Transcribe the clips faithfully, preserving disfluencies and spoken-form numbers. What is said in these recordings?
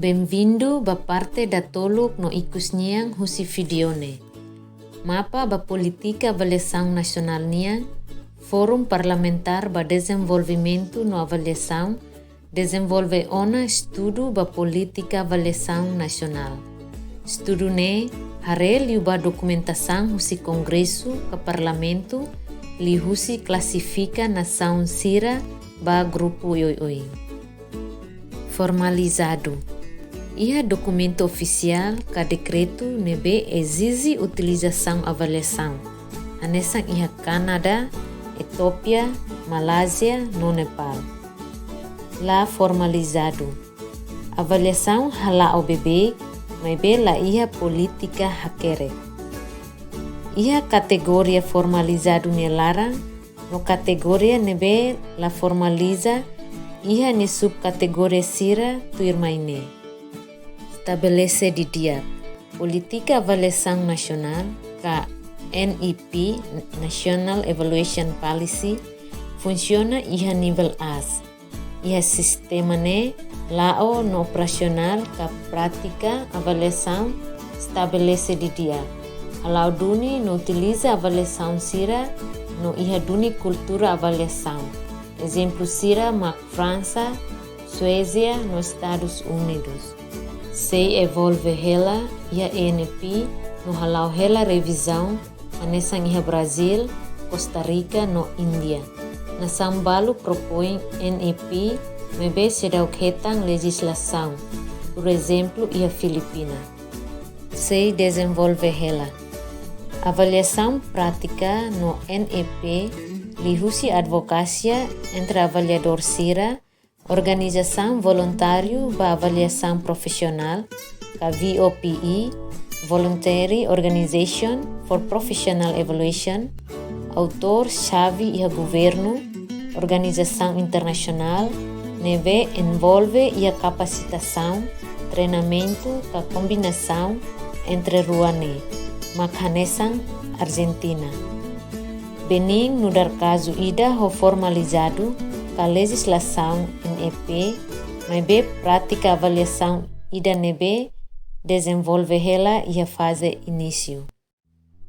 Benvindu ba parte datoluk no ikus nian husi vídeo ne'e. Mapa ba polítika avaliasaun nasionál nian, Fórum Parlamentár ba Dezenvolvimentu no Avaliasaun dezenvolve ona estudu ba polítika avaliasaun nasionál. Estudu ne'e haree liu ba dokumentasaun husi Kongresu ka Parlamentu, liuhusi klasifika nasaun sira ba grupu oioin. Formalizadu. Iha dokumentu ofisiál ka dekretu ne'ebé ezije utilizasaun avaliasaun, hanesan iha Kanadá, Etiópia, Malázia no Nepál. La formalizadu. Avaliasaun hala'o beibeik, maibé la iha polítika hakerek. Iha kategoria formalizadu nia laran, no kategoria ne'ebé la formaliza, iha nia subkategoria sira tuirmai ne'e. Estabelese didi'ak. Polítika avaliasaun nasionál, ka N E P, National Evaluation Policy, funsiona iha nivel aas. Iha sistema ne'e, la'o no operasionál ka prátika avaliasaun estabelese didi'ak. Hala'o duni no utiliza avaliasaun sira no iha duni kultura avaliasaun. Ezemplu sira mak Fransa, Suésia no Estadus Unidus. Sei envolve hela iha N E P no hala'o hela revizaun, hanesan iha Brazíl, Costa Rica no Índia. Nasaun balu propoin N E P, maibé seidauk hetan lejizlasaun, por ezemplu iha Filipina. Sei dezenvolve hela. Avaliasaun prátika no N E P liuhusi advokasia entre avaliadór sira, organizasaun voluntáriu ba avaliasaun profisionál, ka V O P E, Voluntary Organization for Professional Evaluation, autór xave iha governu, organizasaun internasionál, ne'ebé envolve iha kapasitasaun, treinamentu ka kombinasaun entre rua ne'e, mak hanesan Argentina. Benin nu'udar kazu ida ho formalizadu ka lejizlasaun N E P, maibé prátika avaliasaun ida ne'ebé dezenvolve hela iha faze inísiu.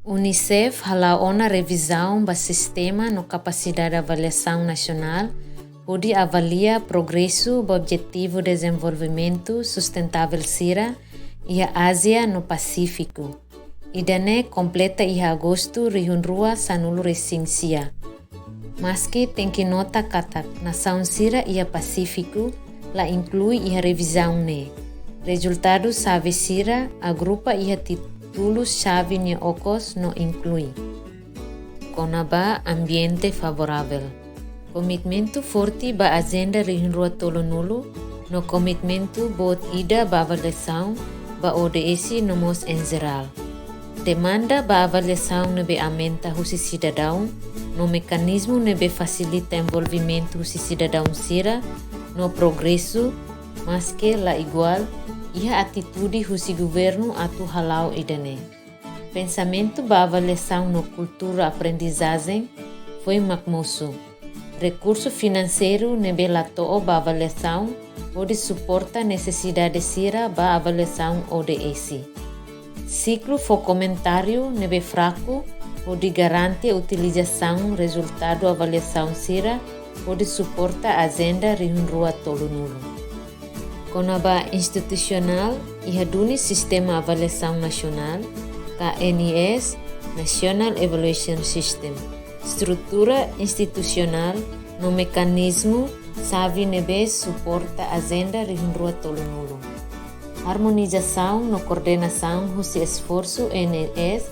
UNICEF hala'o ona revizaun ba sistema no kapasidade avaliasaun nasionál, hodi avalia progresu ba objetivu dezenvolvimentu sustentável sira iha Ázia no Pasífiku. Ida-ne'e kompleta iha Agostu rihun rua sanulu resin sia. Maski tenke nota katak nasaun sira iha Pasífiku la inklui iha revizaun ne'e, rezultadu xave sira agrupa iha títulu xave nia okos no inklui: kona-ba ambiente favorável, komitmentu forte ba Ajenda rihun rua tolunulu, no komitmentu boot ida ba avaliasaun ba O D S no mós en jerál. Demanda ba avaliasaun ne'ebé aumenta husi sidadaun, no mekanizmu ne'ebé fasilita envolvimentu husi sidadaun sira no progresu, maske la iguál, iha atitude husi governu atu hala'o ida-ne'e. Pensamentu ba avaliasaun no kultura aprendizajen foin mak mosu. Rekursu finanseiru ne'ebé la to'o ba avaliasaun hodi suporta nesesidade sira ba avaliasaun O D S. Siklu fó komentáriu ne'ebé fraku hodi garante utilizasaun rezultadu avaliasaun sira hodi suporta Ajenda rihun rua tolunulu. Kona-ba institusionál, iha duni sistema avaliasaun nasionál, ka N E S, National Evaluation System. Estrutura institusionál no mekanizmu xave ne'ebé suporta Ajenda rihun rua tolunulu. Armonizasaun no koordenasaun husi esforsu N E S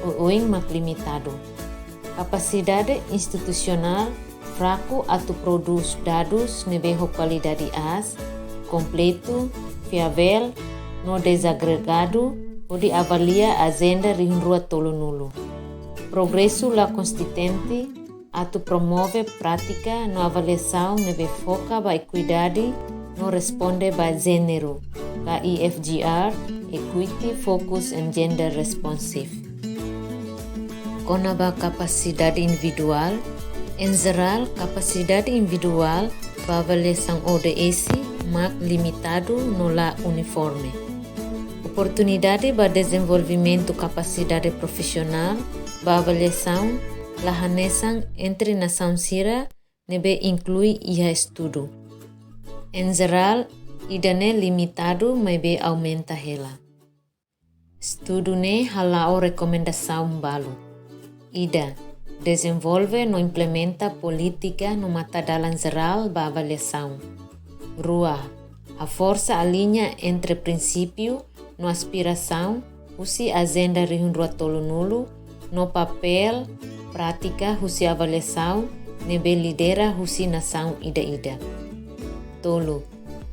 oioin mak limitadu. Kapasidade institusionál fraku atu prodús dadus ne'ebé ho kualidade aas, kompletu, fiavel, no dezagregadu, hodi avalia Ajenda rihun rua tolunulu. Progresu la konsistente atu promove prátika no avaliasaun ne'ebé foka ba ekuidade no responde ba jéneru, ka E F G R, Equity, Focus and Gender Responsive. Kona-ba kapasidade individuál, en jerál, kapasidade individuál ba avaliasaun O D S mak limitadu no la uniforme. Oportunidade ba dezenvolvimentu kapasidade profisionál ba avaliasaun la hanesan entre nasaun sira ne'ebé inklui iha estudu. En jerál, ida-ne'e limitadu maibé aumenta hela. Estudu ne'e hala'o rekomendasaun balu. Ida, dezenvolve no implementa polítika no matadalan jerál ba avaliasaun. Rua, haforsa aliña entre prinsípiu no aspirasaun husi Ajenda rihun rua tolunulu no papél prátika husi avaliasaun ne'ebé lidera husi nasaun ida-ida. Tolu,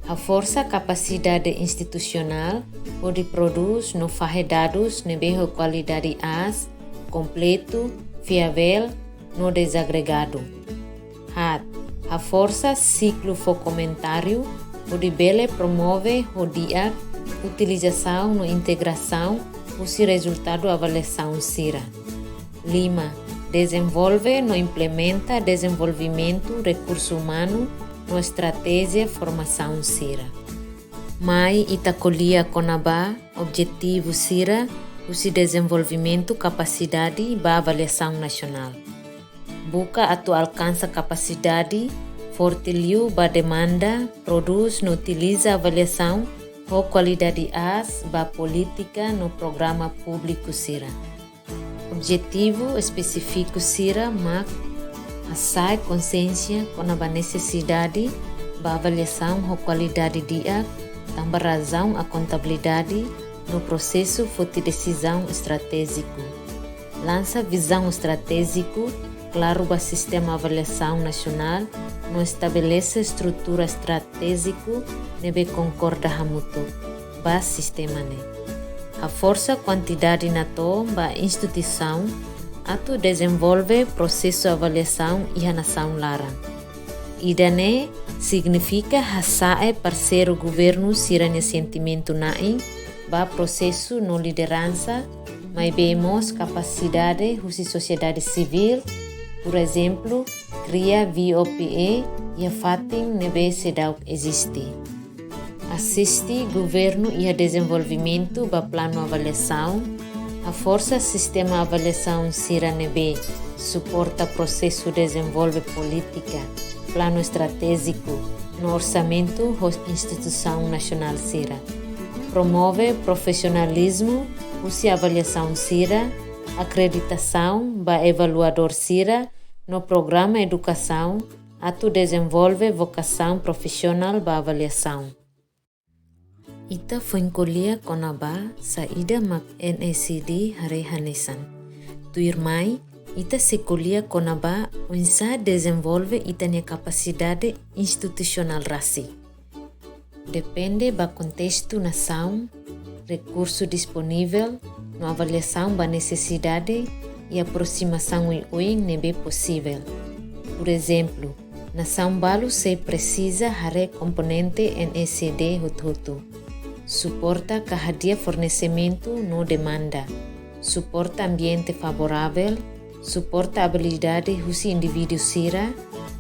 haforsa kapasidade institusionál hodi prodús no fahe dadus ne'ebé ho kualidade aas, kompletu, fiavel no dezagregadu. Haat, haforsa siklu fó komentáriu hodi bele promove ho di'ak utilizasaun no integrasaun husi rezultadu avaliasaun sira. Lima, dezenvolve no implementa dezenvolvimentu rekursu umanu no estratéjia formasaun sira. Mai ita ko'alia kona-ba objetivu sira husi dezenvolvimentu kapasidade ba avaliasaun nasionál. Buka atu alkansa kapasidade forte liu ba demanda, prodús no utiliza avaliasaun ho kualidade aas ba polítika no programa públiku sira. Objetivu espesífiku sira mak hasa'e konsiénsia kona-ba nesesidade ba avaliasaun ho kualidade di'ak, tanba razaun akontabilidade no prosesu foti desizaun estratéjiku. Lansa vizaun estratéjiku klaru ba sistema avaliasaun nasionál no estabelese estrutura estratéjiku ne'ebé konkorda hamutuk ba sistema ne'e. Haforsa kuantidade natoon ba instituisaun atu dezenvolve prosesu avaliasaun iha nasaun laran. Ida-ne'e signifika hasa'e parseiru governu sira-nia sentimentu na'in ba prosesu no lideransa, maibé mós kapasidade husi sosiedade sivíl, por ezemplu, kria V O P E iha fatin ne'ebé seidauk eziste. Asiste governu iha dezenvolvimentu ba planu avaliasaun, haforsa sistema avaliasaun sira ne'ebé suporta prosesu dezenvolve polítika, planu estratéjiku no orsamentu ho instituisaun nasionál sira. Promove profisionalizmu husi avaliasaun sira, akreditasaun ba avaliadór sira no programa edukasaun atu dezenvolve vokasaun profisionál ba avaliasaun. Ita foin ko'alia kona-ba saida mak N A C D haree hanesan. Tuirmai, ita sei ko'alia kona-ba oinsá dezenvolve ita-nia kapasidade institusionál rasik. Depende ba kontestu nasaun, rekursu disponivel no avaliasaun ba nesesidade i aprosimasaun oioin ne'ebé posivel. Por ezemplu, nasaun balu sei presiza haree komponente N A C D hotu-hotu. Suporta ka hadi'a fornesimentu no demanda. Suporta ambiente favoravel, suporta abilidade husi indivíduu sira,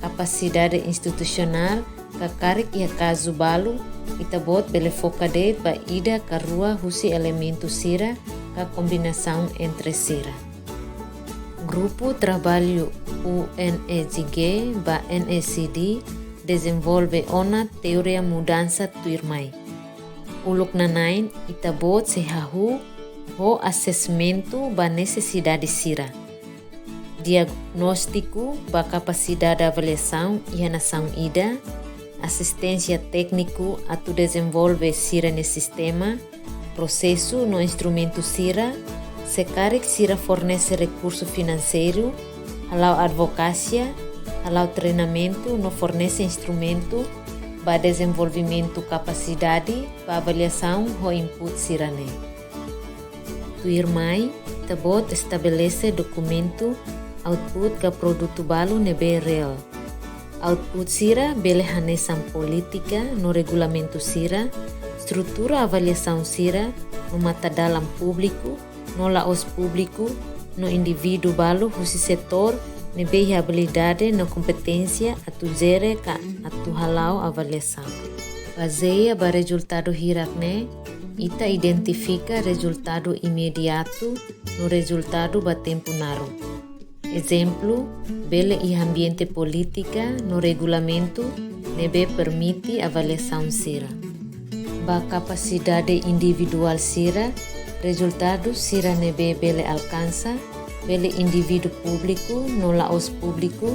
kapasidade institusionál, ka karik iha kazu balu, ita-boot bele foka de'it ba ida ka rua husi elementu sira ka kombinasaun entre sira. Grupu Traballu U N E G ba N A C D dezenvolve ona teoria mudansa tuirmai. Uluk nanain, ita-boot sei hahú ho asesmentu ba nesesidade sira. Diagnóstiku ba kapasidade avaliasaun iha nasaun ida, asisténsia tékniku atu dezenvolve sira-nia sistema, prosesu no instrumentu sira, se karik sira fornese rekursu finanseiru, hala'o advokasia, hala'o treinamentu no fornese instrumentu ba dezenvolvimentu kapasidade ba avaliasaun ho input sira-ne'e. Tuirmai, ita-boot estabelese dokumentu output ka produtu balu ne'ebé reál. Output sira bele hanesan polítika no regulamentu sira, estrutura avaliasaun sira, no matadalan públiku no la'ós públiku, no indivíduu balu husi setór ne'ebé iha abilidade no kompeténsia atu jere ka atu hala'o avaliasaun. Bazeia ba rezultadu hirak-ne'e, ita identifika rezultadu imediatu no rezultadu ba tempu naruk. Ezemplu, bele iha ambiente polítika no regulamentu ne'ebé permite avaliasaun sira. Ba kapasidade individuál sira, rezultadu sira ne'ebé bele alkansa, bele indivíduu públiku no la'ós públiku,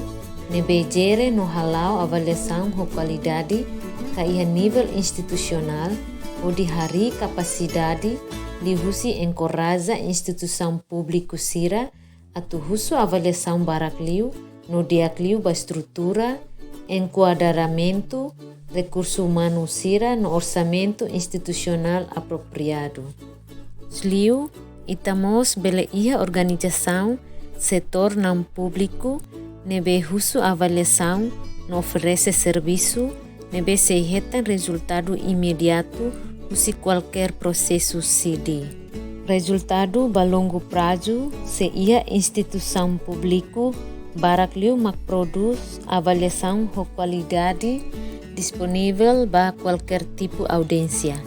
ne'ebé jere no hala'o avaliasaun ho kualidade ka iha nivel institusionál, hodi harii kapasidade liuhusi enkoraja instituisaun públiku sira atu husu avaliasaun barak liu no di'ak liu ba estrutura, enkuadramentu, rekursu umanu sira no orsamentu institusionál apropriadu. Liu, ita mós bele iha organizasaun setór naun públiku ne'ebé husu avaliasaun no oferese servisu ne'ebé sei hetan rezultadu imediatu husi kualkér prosesu C D. Rezultadu ba longu prazu sei iha instituisaun públiku barak liu mak prodús avaliasaun ho kualidade disponivel ba kualkér tipu audiénsia.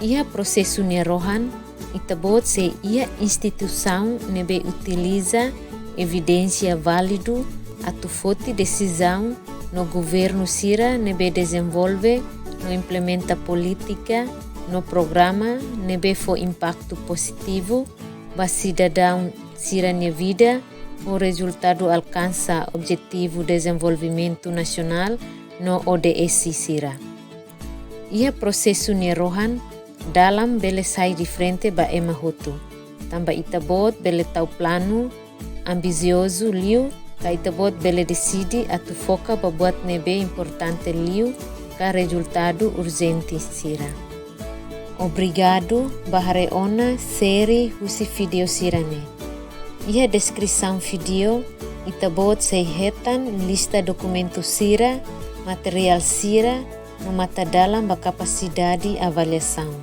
Iha prosesu nia rohan, ita-boot sei iha instituisaun ne'ebé utiliza evidénsia válidu atu foti desizaun no governu sira ne'ebé dezenvolve no implementa polítika no programa ne'ebé fó impaktu pozitivu ba sidadaun sira-nia vida ho rezultadu alkansa Objetivu Dezenvolvimentu Nasionál no O D S sira. Iha prosesu nia rohan, dalan bele sai diferente ba ema hotu. Tanba ita-boot bele tau planu ambisiozu liu, ka ita-boot bele deside atu foka ba buat ne'ebé importante liu ka rezultadu urjente sira. Obrigadu ba haree ona série husi vídeo sira-ne'e. Iha deskrisaun vídeo, ita-boot sei hetan lista dokumentu sira, materiál sira, no matadalan ba kapasidade avaliasaun.